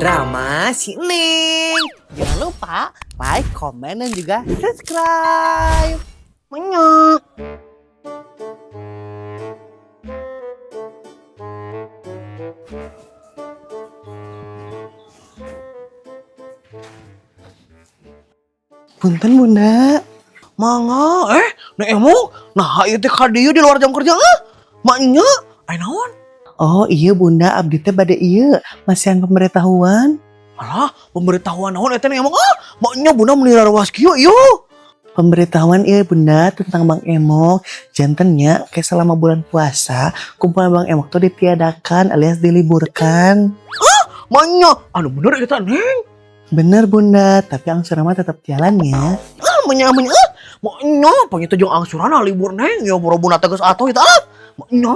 Drama si Neng. Jangan lupa like, komen, dan juga subscribe. Menyok. Punten, Bunda. Mangga, Neng Emok, nah ieu teh ka dieu di luar jam kerja ah. Maknya, aya naon? Oh iya, Bunda, abdi teh bade ieu masihan pemberitahuan. Alah, pemberitahuan naon eta, Neng Emok ah? Maknya Bunda meuni raruas kieu ieu. Pemberitahuan iya, Bunda, tentang Bang Emok. Janten nya kayak selama bulan puasa, kumpulan Bang Emok tuh ditiadakan alias diliburkan. Maknya, anu bener eta, Neng? Bener, Bunda, tapi angsuran mah tetap jalan ya. Ah, menya menya ah. Maknya, pangitu jeung angsuran libur, Neng. Ya boro Bunda tegas atuh eta ah. Maknya.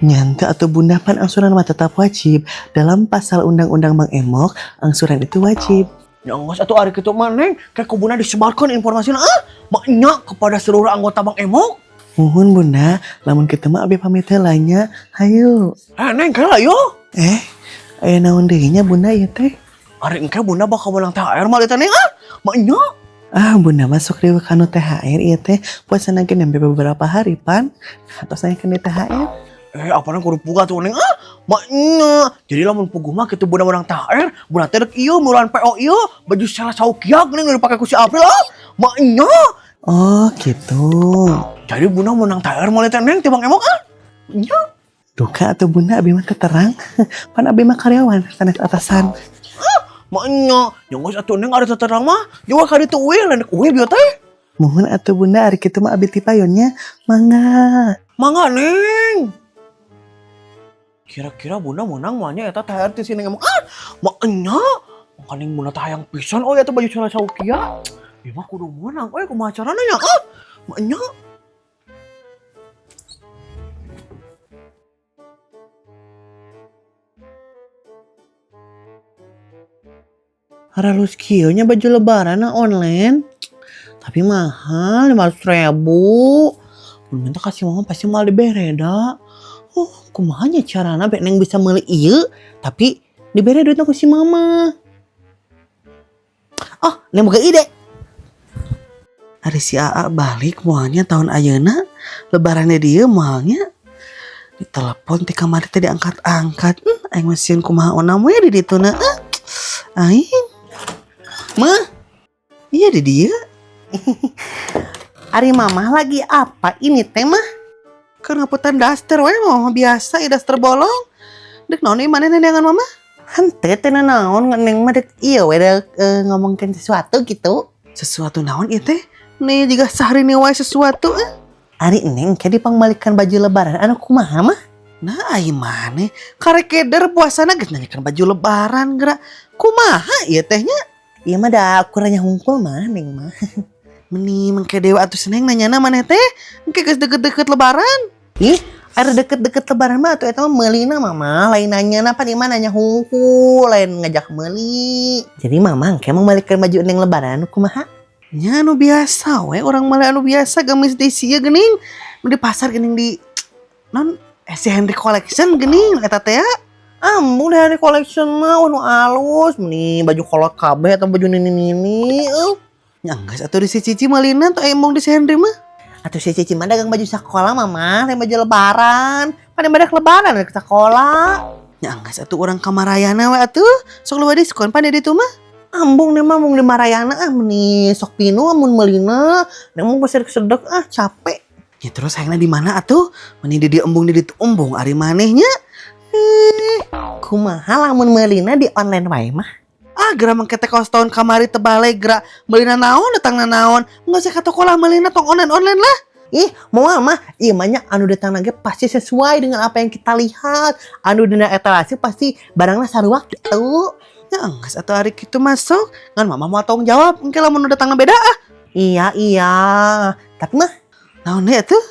Nya henteu atuh, Bunda, pan angsuran mah tetap wajib. Dalam pasal undang-undang Bang Emok, angsuran itu wajib. Ya geus atuh, ari kitu mah, Neng, kayak ku Bunda disebarkan informasinya ah. Maknya kepada seluruh anggota Bang Emok. Muhun, Bunda, lamun kitu mah abi pamit heula nya. Hayu. Eh, Neng, kela yo. Eh, aya naon deui nya, Bunda, ieu teh? Ari engke Bunda bakal menang THR mah eta, Neng ah. Maknya. Ah, Bunda masuk di kanu THR ieu teh, puasa ge nembe beberapa hari pan. Atau saya kena THR. Eh, apa nang kudu puguh tuh, Neng ah? Maknya. Jadi lamun puguh mah kitu Bunda menang THR, Bunda teh rek ieu meureun PO ieu baju salah saukiak, Neng, nu dipake ku si April ah. Maknya. Oh, gitu. Jadi Bunda menang THR mah teh, Neng, ti Bang Emok ah. Nya. Duka atuh, Bunda, abi mah terang. Pan abi mah karyawan sanes atasan. Maknya, nya geus atuh, Neng, ada terang mah. Juga ka ditu uih, lain uih bieu teh. Muhun atuh, Bunda, ari kitu mah abi ti payun nya. Mangga. Mangga, Neng. Kira-kira Bunda menang mah eta THR ti si Neng Emok ah. Maknya, makaning Bunda teh hayang pisan oh eta baju salah saukia. Ieu mah kudu menang euy, kumaha carana nya ah? Maknya. Haralus kieu nya baju lebaran online. Tapi mahal, 500 ribu. Mun minta kasih mama pasti mal dibere da. Oh, kumaha nya carana be Neng bisa meuli ieu tapi dibere duitna ku si mama? Oh, Neng boga ide. Ari si AA balik moalnya tahun ayeuna lebarannya dia moalnya, di telepon ti kamari teh diangkat-angkat. Aing mah sieun kumaha onam we di ditu na ah. Aing mah iya di dieu. Ari Mama lagi apa ini teh, Mah? Keur ngaputan daster we, Mama biasa ya daster bolong. Dek naon ieu maneh neangan Mama? Henteu teh naon, Neng mah dek ieu we dek ngomongkeun sesuatu gitu. Sesuatu naon ieu teh nih, juga sehari wae sesuatu eh. Ari Neng kayak dipangmalikeun baju lebaran anu kumaha, Mah? Nah, ai maneh karek keder puasana geus nanyakeun baju lebaran geura. Kumaha ieu teh nya? Ieu mah da ukurannya hungkul mah, Neng mah. Meni mengke dewa atuh seneng nanyana maneh teh. Engke geus deket-deket lebaran. Ih, ada deket-deket lebaran mah atuh eta mah meulina, Mama, lain nanya apa nih mah, nanya hungkul, lain ngajak meuli. Jadi Mama engke mau malikeun baju Neng lebaran anu kumaha? Nya anu biasa we, urang mah anu biasa gamis di sia geuning. Nu di pasar geuning, di non si Henry Collection geuning eta teh ya. Ambung deh Henry Collection mah anu alus, meni baju kolot kabeh atau baju nini-nini. Nya geus atuh di si Cici meulina tuh embong di si Henry mah. Atuh si Cici mah dagang baju sekolah, Mama, lain baju lebaran. Pada badak lebaran ke sekolah. Nya geus atuh, urang ka Marayana we atuh. Sok loba diskon pan di ditu mah. Ambung nih mah, mung di Marayana ah, meni sok pinu amun meulina. Neng mau sedek ah, capek. Ya terus hayangna di mana atuh? Meni di dieu embung, di ditu embung ari manehnya. Eh, kumaha lamun meulina di online wae, Mah? Ah, geura mangke teh kaos tahun kamari teu balik geura meulina naon, datangna naon. Enggak usah ka toko lah meulina, tong online-online lah. Ih, mau mah, iya mah nya anu datang ge pasti sesuai dengan apa yang kita lihat. Anu dina etalase pasti barangnya sarua gitu. Ya geus atuh ari kitu masuk. Ngan Mama mau tanggung jawab engke lamun nu datangna beda ah. Iya. Tapi Mah, Naon deui atuh?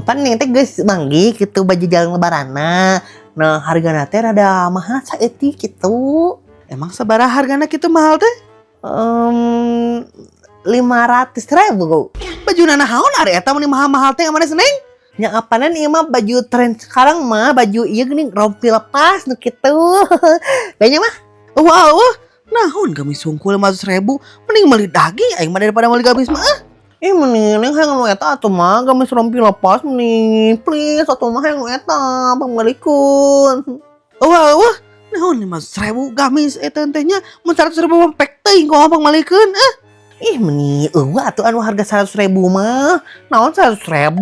Pan neng teh geus manggih gitu baju jalan lebaranna. Nah, hargana teh rada mahal saeutik gitu. Emang sabaraha hargana kitu mahal teh? 500 ribu. Baju naon ari eta meni mahal-mahal teh mana, Seneng? Yang apanan ieu mah, baju tren sekarang mah, baju ieu geuning rompi lepas nu kitu. Banyak mah. Wah, wah, naon gamis hungkul 500.000, mending meuli daging aing mah daripada meuli gamis mah. Ah. Ih, mending neng hayang nu eta atuh mah, gamis rompi lepas mending. Please atuh mah hayang nu eta, pangmeulikeun. Wah, wah, naon 500.000 gamis eta teh nya, mun 100.000 mah pek teuing kok pangmeulikeun ah. Ih, meni eueuh atuh anu harga 100.000 mah. Naon 100.000?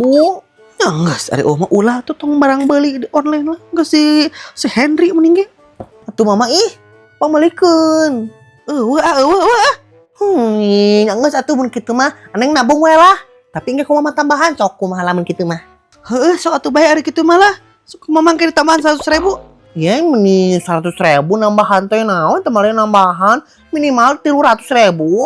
Ya geus ari eueuh mah ulah tuh tong barang beuli di online lah. Geus si Henry mending ge. Atuh mama ih, pangmeulikeun. Eueuh ah, eueuh eueuh ah. Ya geus atuh mun kitu mah, neng nabung we lah. Tapi engke kumaha tambahan sok kumaha lamun kitu mah. Heueuh sok atuh bae ari kitu mah lah. Sok kumaha mangke ditambahan 100.000. Ya meni 100.000 nambahan teh naon teh nambahan minimal 300.000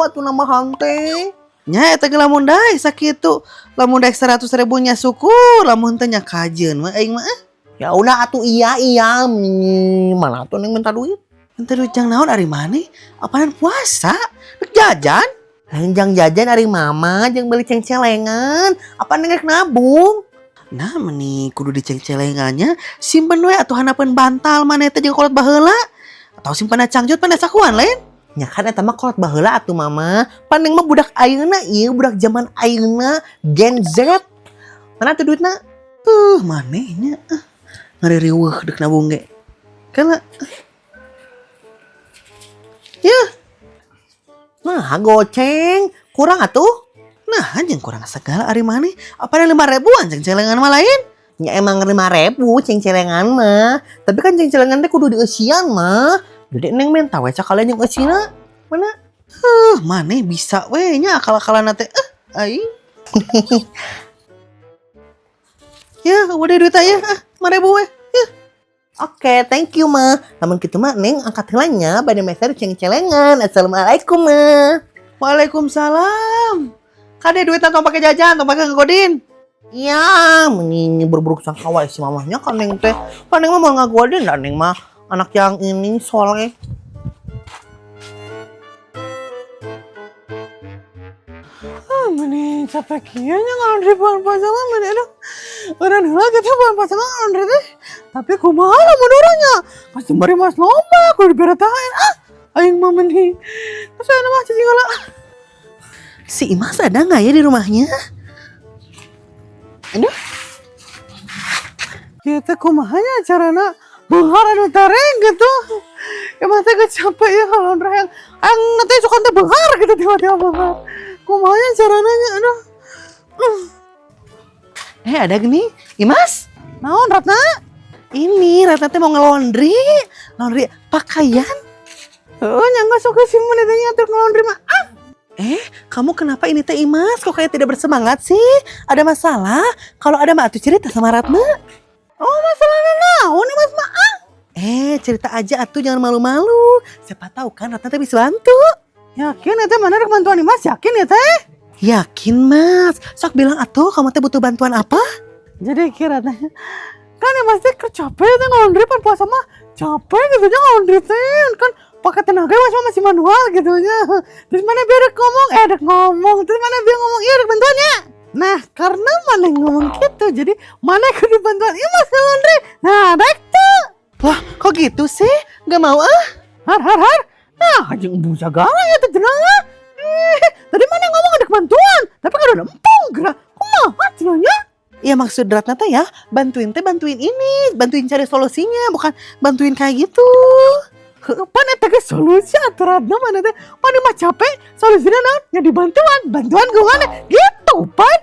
atuh nambahan teh. Nya eta ge lamun daek sakitu. Lamun daek 100.000 nya syukur, lamun teh nya kajeun we aing mah. Ya udah atuh iya iya meni mana atuh neng minta duit. Minta duit jang naon ari maneh? Apaan puasa? Rek jajan? Lain jang jajan ari mama jeung beli cengcelengan. Apa neng rek nabung? Nah meni kudu dicengcelengannya simpen we atuh handapeun bantal maneh teh jeung kolot baheula. Atau simpen cangcut pan sakuan lain. Nya kan eta mah kolot baheula atuh mama. Pan neng mah budak ayeuna ieu budak zaman ayeuna Gen Z. Mana tuh duitna? Tuh maneh nya ngaririweuh deuk nabung ge. Kana. Ya. Nah, goceng. Kurang atuh. Nah, anjing kurang segala ari maneh. Apa 5.000-an cengcelengan mah lain? Ya emang 5.000 cengcelengan mah. Tapi kan cengcelengan teh kudu dieusian mah. Jadi neng minta we sakalian jeung eusina. Mana? Maneh bisa we nya akal-akalan teh. Aing. Ya, udah duit aya. Ah, 5.000 we. Ya. Oke, thank you mah. Lamun kitu mah neng angkat heula nya bade meser cengcelengan. Assalamualaikum mah. Waalaikumsalam. Kade duitna tong pake jajan, tong pake ngagodin. Ya, meni berburuk sangka wae si mamahnya kan neng teh. Kan neng mah mau ngagodin dah neng mah anak yang ini soleh. Ah, meni capek kieu nya ngalaundry bulan puasa mah meni aduh. Urang heula kitu bulan puasa mah ngalaundry teh. Tapi kumaha lamun urang nya? Customer mas loba kudu dibere THR. Ah, aing mah meni. Terus aya mah cicing heula. Si Imas ada nggak ya di rumahnya? Aduh. Kita kumaha nya carana beunghar anu tareng gitu. Emang teh geus capek ya kalau yang nanti suka teh beunghar gitu tiba-tiba beunghar. Kumaha nya carana nya aduh. Ada gini, Imas? Naon Ratna? Ini Ratna teh mau ngelondri, laundry pakaian. Heeh, nya geus sok sih mun teh ngatur ngelondri mah. Ah. Kamu kenapa ini teh Imas? Kok kayak tidak bersemangat sih? Ada masalah? Kalau ada mah atuh cerita sama Ratna. Oh, masalahnya naon Imas mah? Ah. Cerita aja atuh jangan malu-malu. Siapa tahu kan Ratna teh bisa bantu. Yakin ya teh mana rek bantuan Imas? Yakin ya teh? Yakin Mas. Sok bilang atuh kamu teh butuh bantuan apa? Jadi kira teh kan Imas teh capek teh ngelondri pan puasa mah capek gitu nya ngelondri teh kan pakai tenaga Mas mah masih manual gitu nya. Terus mana biar ngomong, rek ngomong, terus mana biar ngomong iya rek bantuannya. Nah, karena mana ngomong gitu, jadi mana kudu bantuan Imas ngelondri. Nah, rek tuh. Lah, kok gitu sih? Gak mau ah? Har har har. Nah, anjing embung segala ya teh cenah. Tadi mana ngomong ada bantuan, tapi kan udah empung gerak. Kumaha cenahnya? Ya maksud Ratna teh ya, bantuin teh bantuin ini, bantuin cari solusinya, bukan bantuin kayak gitu. Pan eta ge solusi atuh Ratna mana teh? Pan mah capek, solusinya naon? Ya dibantuan, bantuan ke mana? Gitu pan.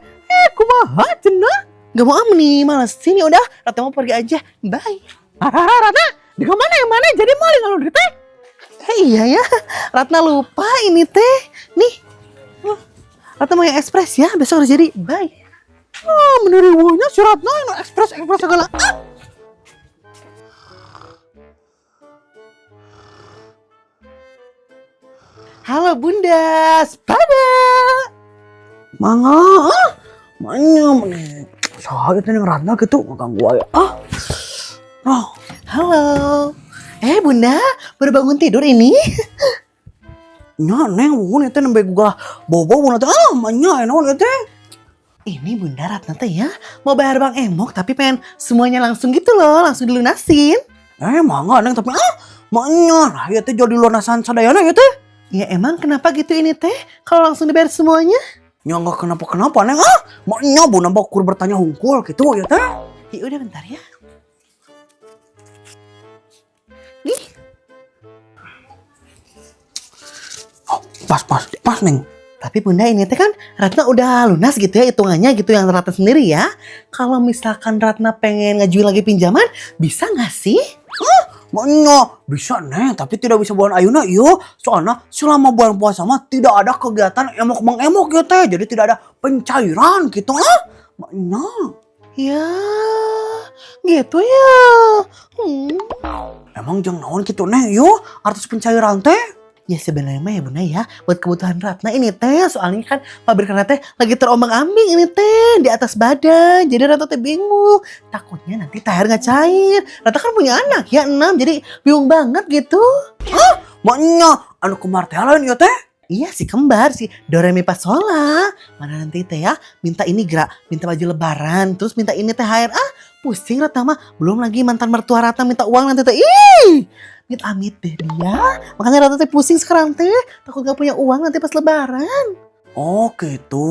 Kumaha cenah? Gak mau am nih, malesin ya udah, Ratna mau pergi aja. Bye. Ratna, di mana yang mana? Jadi mau ngalor teh? Iya ya, Ratna lupa ini teh. Nih, Ratna mau yang ekspres ya, besok harus jadi. Bye. Ah, meneriwanya si Ratna yang ekspres ekspres segala. Ah. Halo Bunda, sepada. Mangga, ah, manya mana? Saha itu yang Ratna gitu ngeganggu aya. Ah. Oh, halo. Bunda, baru bangun tidur ini? Nya neng, mun itu nembe gugah bobo mun teh. Ah, manya naon ieu teh? Ini Bunda Ratna teh ya, mau bayar Bang Emok tapi pengen semuanya langsung gitu loh, langsung dilunasin. Mangga Neng tapi maknya nah ieu teh jadi lunasan sadayana ieu teh. Ya emang kenapa gitu ini teh? Kalau langsung dibayar semuanya? Ya enggak kenapa-kenapa Neng ah. Maknya bunda bakur bertanya hungkul gitu ya teh. Ya udah bentar ya. Nih. Oh, pas pas pas Neng. Tapi Bunda ini teh kan Ratna udah lunas gitu ya hitungannya gitu yang Ratna sendiri ya. Kalau misalkan Ratna pengen ngajuin lagi pinjaman, bisa nggak sih? Maknya bisa Neng, tapi tidak bisa bulan ayeuna ieu. Soalnya selama bulan puasa mah tidak ada kegiatan emok mengemok ya teh. Jadi tidak ada pencairan gitu ah. Maknya. Ya, gitu ya. Emang jang naon gitu Neng ieu artos pencairan teh? Ya sebenarnya mah ya Bunda ya, buat kebutuhan Ratna ini teh, soalnya kan pabrik Ratna teh lagi terombang-ambing ini teh di atas badan, jadi Ratna teh bingung, takutnya nanti THR nggak cair. Ratna kan punya anak ya 6, jadi bingung banget gitu. Maknya anu kembar teh lain ya teh? Iya si kembar si Doremi Pasola. Mana nanti teh ya minta ini gerak, minta baju lebaran, terus minta ini THR. Ah pusing Ratna mah, belum lagi mantan mertua Ratna minta uang nanti teh. Ih, amit-amit deh dia. Makanya Ratna teh pusing sekarang teh, takut gak punya uang nanti pas lebaran. Oh gitu,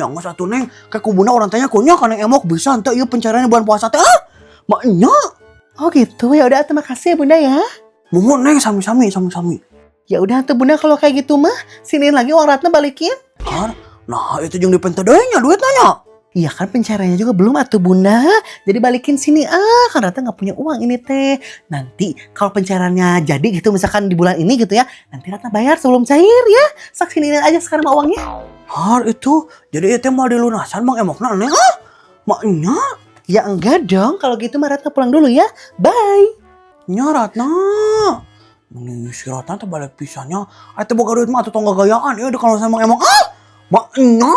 yang nggak satu Neng, kayak kubuna orang tanya kunya kan yang emok bisa ente iya pencairannya bulan puasa teh. Ah, maknya. Oh gitu, ya udah terima kasih ya Bunda ya. Muhun Neng, sami-sami, sami-sami. Ya udah tuh Bunda kalau kayak gitu mah, siniin lagi uang Ratna balikin. Kan, nah itu jeung dipenta deui nya duitnya nya. Iya kan pencairannya juga belum atuh Bunda. Jadi balikin sini ah, kan Ratna nggak punya uang ini teh. Nanti kalau pencairannya jadi gitu misalkan di bulan ini gitu ya, nanti Ratna bayar sebelum cair ya. Sak siniin aja sekarang mah uangnya. Har itu, jadi itu mau dilunasan Bang emokna Neng ah. Maknya. Ya enggak dong, kalau gitu mah Ratna pulang dulu ya. Bye. Nya Ratna. Mending si Ratna teh balik pisannya. Atuh boga duit mah atuh tong gagayaan ya kalau sama emok ah. Maknya.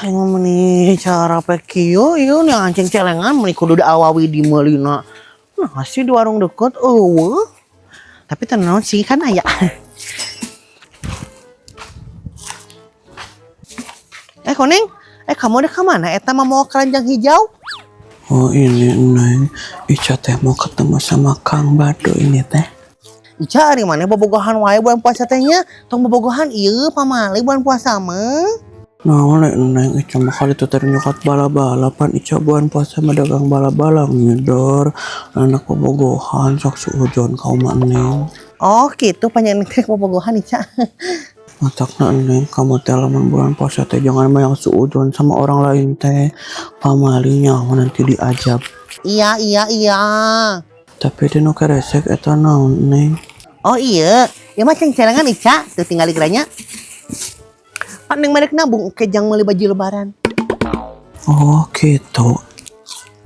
Emang meni cara pekio ieu nih anceng celengan meni kudu diawawi di meulina. Nah sih di warung deket eueuh. Tapi tenang sih kan aya. Koneng, kamu udah kemana? Eta mah mau keranjang hijau? Oh ini Neng, Ica teh mau ketemu sama Kang Bado ini teh. Ica ari mana bobogohan wae bulan puasa tehnya? Tong bobogohan ieu pamali bulan puasa mah. Nah, Neng, Ica mah kali itu tadi nyukat bala-bala pan Ica bulan puasa mah dagang bala-bala ngidor anak bobogohan sok suujon kau mah Neng. Oh gitu panjang teh bobogohan Ica. Matakna Neng, kamu teh lamun bulan puasa teh jangan banyak suujon sama orang lain teh. Pamalinya nanti diajab. Iya iya iya. Tapi dia nu keresek eta naon Neng? Oh iya, ya mah ceng-celengan Ica, tuh tinggal geranya. Pan Neng merek nabung engke jang meuli baju lebaran. Oh gitu.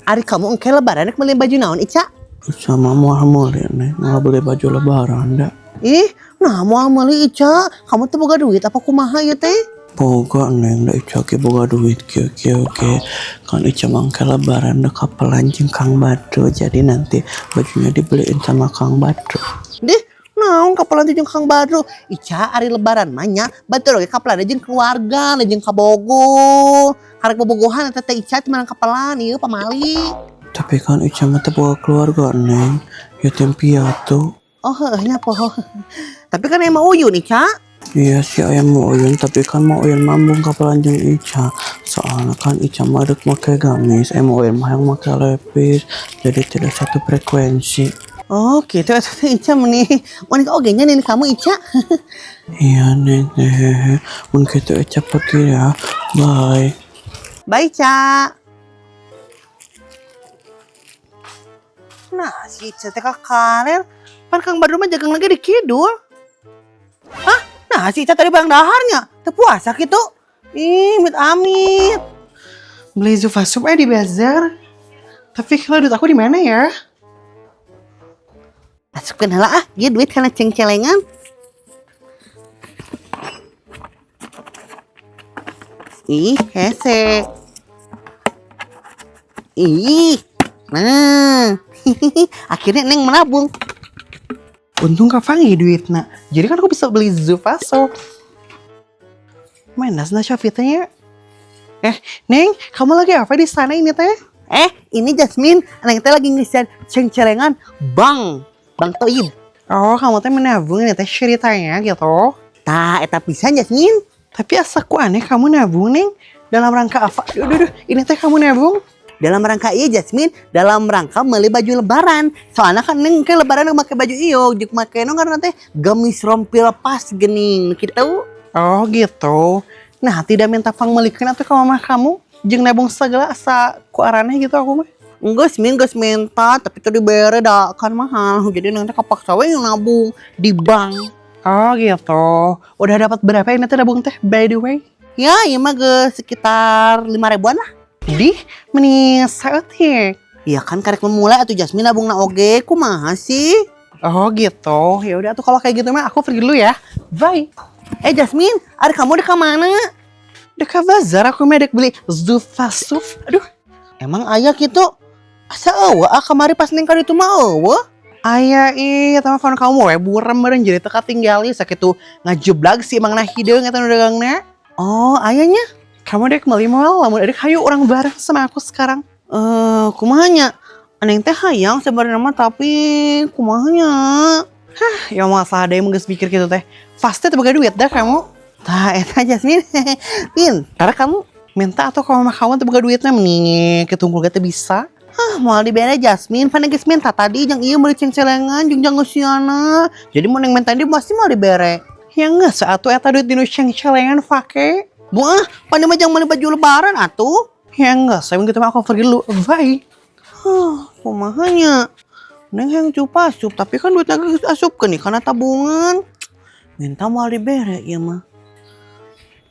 Ari kamu engke lebaran rek meuli baju naon Ica? Sama moal meuli Neng, moal beli baju lebaran dah. Ih, nah moal meuli Ica, kamu tuh boga duit apa kumaha ieu teh? Boga Neng, da Ica ge boga duit kieu kieu ge. Kan Ica mangke lebaran da kapelan jeung Kang Badru, jadi nanti bajunya dibeliin sama Kang Badru. Dih, naon kapelan jeung Kang Badru? Ica ari lebaran mah nya batur oge kapelan jeung keluarga, jeung kabogo. Karek bobogohan eta teh Ica teh menang kapelan ieu pamali. Tapi kan Ica mah teu boga keluarga Neng, yatim piatu. Oh heuh nya poho. Tapi kan emang Uyun Ica. Iya sih ayam mau Uyun, tapi kan mau Uyun mambung kapelan jeung Ica. Soalnya kan Ica mah rek make gamis, mau Uyun mah yang make lepis, jadi tidak satu frekuensi. Oh gitu, eta teh Ica meni unik oge nya nih kamu Ica. Iya Neng, hehehe. Mun kitu Ica pergi ya, bye. Bye Ica. Nah si Ica teh kakaler, pan Kang Badru mah jagang lagi di kidul. Hah? Nah si Ica tadi barang daharnya, teu puasa kitu. Ih, amit amit. Beli Zufa Soup di bazar. Tapi kalau duit aku di mana ya? Masukkeun heula ah, ieu duit kana ceng-celengan. Ih, hese. Ih, nah. Akhirnya Neng menabung. Untung Kak Fangi duitna. Jadi kan aku bisa beli Zufa Soup. Mana sih Syafitanya? Neng, kamu lagi apa di sana ini teh? Ini Jasmine, Neng teh lagi ngisian cengcelengan Bang, Bang Toib. Oh, kamu teh menabung ini teh ceritanya gitu. Tah, eta pisan Jasmine. Tapi asa ku aneh kamu nabung, Neng. Dalam rangka apa? Duh, duh, duh. Ini teh kamu nabung? Dalam rangka iya Jasmine, dalam rangka beli baju lebaran. Soalnya kan Neng ke lebaran make baju iyo, jeung make nu karena teh gamis rompi lepas gening gitu. Oh, gitu. Nah, tidak minta pangmeulikeun atuh ka mama kamu? Jeung nabung segala asa ku araneh gitu aku mah. Enggak, Min, geus minta, tapi tadi bere dah kan mahal. Jadi nanti kepaksa we nabung di bank. Oh, gitu. Udah dapat berapa ini teh nabung teh by the way? Ya, ieu mah geus sekitar 5 ribuan lah. Dih, meni saeutik. Ya kan karek memulai atuh Jasmine nabungna oge, kumaha sih? Oh gitu. Ya udah tuh kalau kayak gitu mah aku pergi dulu ya. Bye. Jasmine, ada kamu dek mana? Dek ka bazar aku mah dek beli Zufa Suf. Aduh, Emang aya gitu? Asa euweuh ah kamari pas neng ka ditu mah euweuh. Aya ih, sama phone kamu we buram meureun jadi teu katinggali sakitu ngajeblag si Mang Hideung eta nu dagangna. Oh, ayahnya? Kamu dek meuli moal lamun dek hayu urang bareng sama aku sekarang. Eh, kumaha nya? Neng teh hayang sebenarnya mah tapi kumaha nya? Ya masalah ada yang geus mikir gitu teh. Pasti teu boga duit dah kamu. Tah eta Jasmine. Pintar kamu. Minta atau kalau mama kamu teu boga duitnya mending ketungkul teh bisa. Ah, moal dibere Jasmine, pan geus minta tadi jeung ieu meuli cengcelengan jeung jang ngeusiana. Jadi mun neng minta di pasti moal dibere. Ya geus atuh eta duit dinu cengcelengan pake. Bu ah, pan mah jang meuli baju lebaran atuh. Ya enggak, saya gitu mah aku pergi dulu. Bye. Huh, kumaha nya? Neng hayang cupa-cup, tapi kan duitnya geus asupkeun nih kana tabungan. Minta moal dibere ieu mah.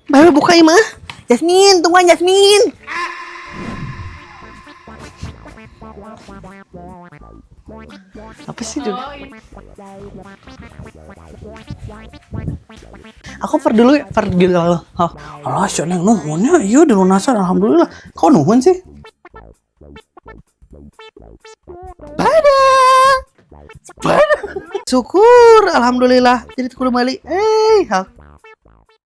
Bae buka ieu mah. Jasmine, tungguan Jasmine. Apa sih juga? Aku pergi dulu ya, pergi dulu. Oh. Alah, si Neng nuhun ya, iya dilunasan alhamdulillah. Kok nuhun sih? Pada. Pada. Syukur, alhamdulillah. Jadi kudu balik.